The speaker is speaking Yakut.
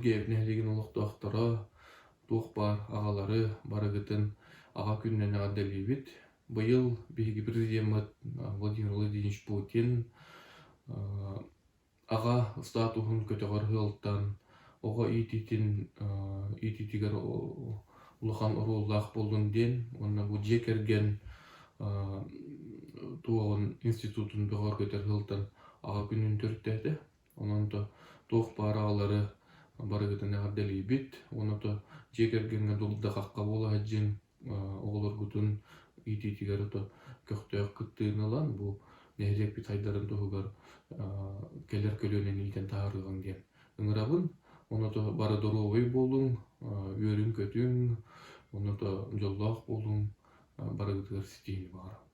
Элгээйибит нэһилиэгин олохтоохторо туох баар аҕалары барыгытын Аҕа күнүнэн эҕэрдэлиибит. Быйыл биһиги президеммыт Владимир Владимирович Путин аҕа статуһун көтөҕөр сыалтан оҕо иитиитин иитиитигэр улахан оруоллаах буоллун диэн уонна бу дьиэ кэргэн туоҕун институтун бөҕөргөтөр сыалтан аҕа күнүн төрүттээтэ. Онон то туох баар аҕалары барыгытын эҕэрдэлиибит уонна то дьиэ кэргэҥҥэ дурда-хахха буола сылдьыҥ, оҕолоргутун иитиитигэр ото көхтөөх кыттыыны ылан бу нэһилиэкпит сайдарын туһугар кэлэр көлүөнэни иитэн таһаарыаҕыҥ диэн ыҥырабын. Онно то бары доруобай буолуҥ, үөрүҥ-көтүҥ, онно то дьоллоох буолуҥ, барыгытыгар ситиһиини баҕарабын.